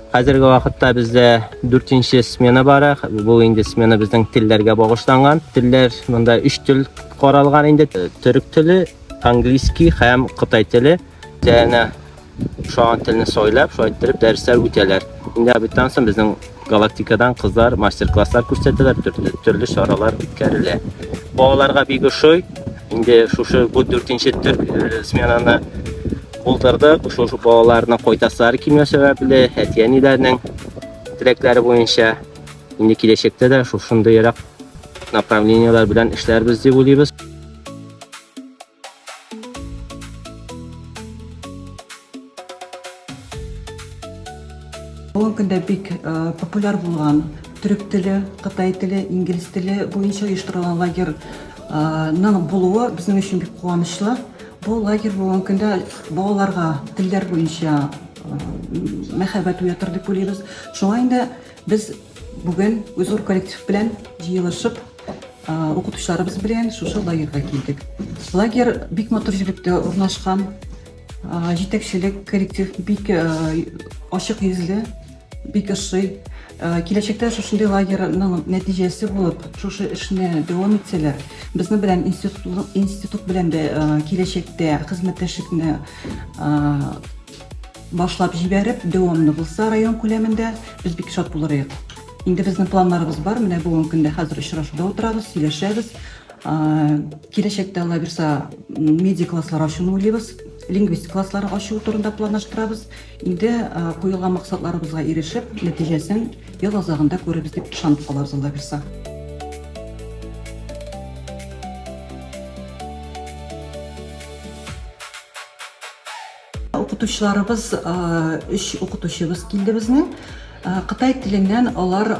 Хәзерге вакытта бездә дүртенче смена бара. Бу инде смена безнең телләргә багышланган. Телләр монда өч тел каралган инде. Төрек теле, английский һәм кытай теле. Үзләренә ошаган телне сайлап, шулай иттереп дәресләр үтәләр. Инде обедтан соң безнең галактикадан кызлар мастер-класслар күрсәтәләр, төрле, төрле чаралар үткәрелә. Балаларга бик ошый. Инде шушы бу дүртенче төр э, сменаны булдырдык. Шушы балаларның кайтасылары килмәү сәбәпле, әти-әниләрнең теләкләре буенча инде киләчәктә дә шушындыйрак направлениеләр белән эшләрбез дип уйлыйбыз. Бүгенге көндә бик э, популяр булган төрек теле, кытай теле, инглиз теле буенча оештырылган лагерьның булуы безнең өчен бик куанычлы. Бу лагерь бүгенге көндә балаларга телләр буенча э, мәхәббәт уятыр дип уйлыйбыз. Шуңа инде без бүген зур коллектив белән җыелышып укытучыларыбыз белән шушы лагерьга килдек. Лагерь бик матур җирлектә урнашкан. Җитәкчелек, коллектив бик ачык йөзле, бик ошый. Киләчәктә шушындый лагерьның нәтиҗәсе булып, шушы эшне дәвам итсәләр, безнең белән институт, институт белән дә киләчәктә хезмәттәшлекне башлап җибәреп, дәвамлы булса район күләмендә, без бик шат булыр идек. Инде безнең планнарыбыз бар, менә бүгенге көндә хәзер очрашуда утырабыз, сөйләшәбез. Киләчәктә, Алла бирса, медиа класслар ачуны уйлыйбыз, лингвистик класслар ачу турында планлаштырабыз. Инде куелган максатларыбызга ирешеп, нәтиҗәсен ел азагында күрербез дип ышанып калабыз, Алла бирса. Укытучыларыбыз, өч укытучыбыз килде безнең. Кытай теленнән алар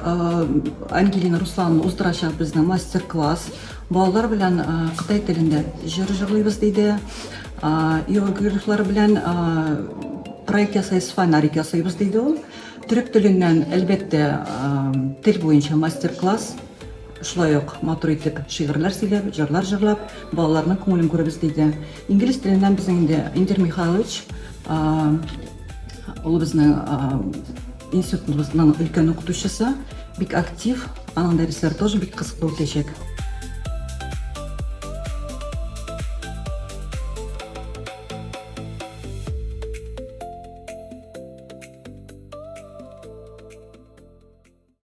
Ангелина Руслановна уздырачак безнең мастер-класс. Балалар белән кытай телендә җыр җырлыйбыз диде. Иероглифлар белән проект ясайбыз, фонарик ясыйбыз диде ул. Төрек теленнән, әлбәттә, тел буенча мастер-класс. Шулай ук матур итеп шигырьләр сөйләп, җырлар җырлап, балаларның күңелен күрәбез, диде. Инглиз теленнән безнең инде Индир Михайлович, ул безнең институтыбызның өлкән укытучысы, бик актив, аның дәресләре тоже бик кызыклы үтәчәк.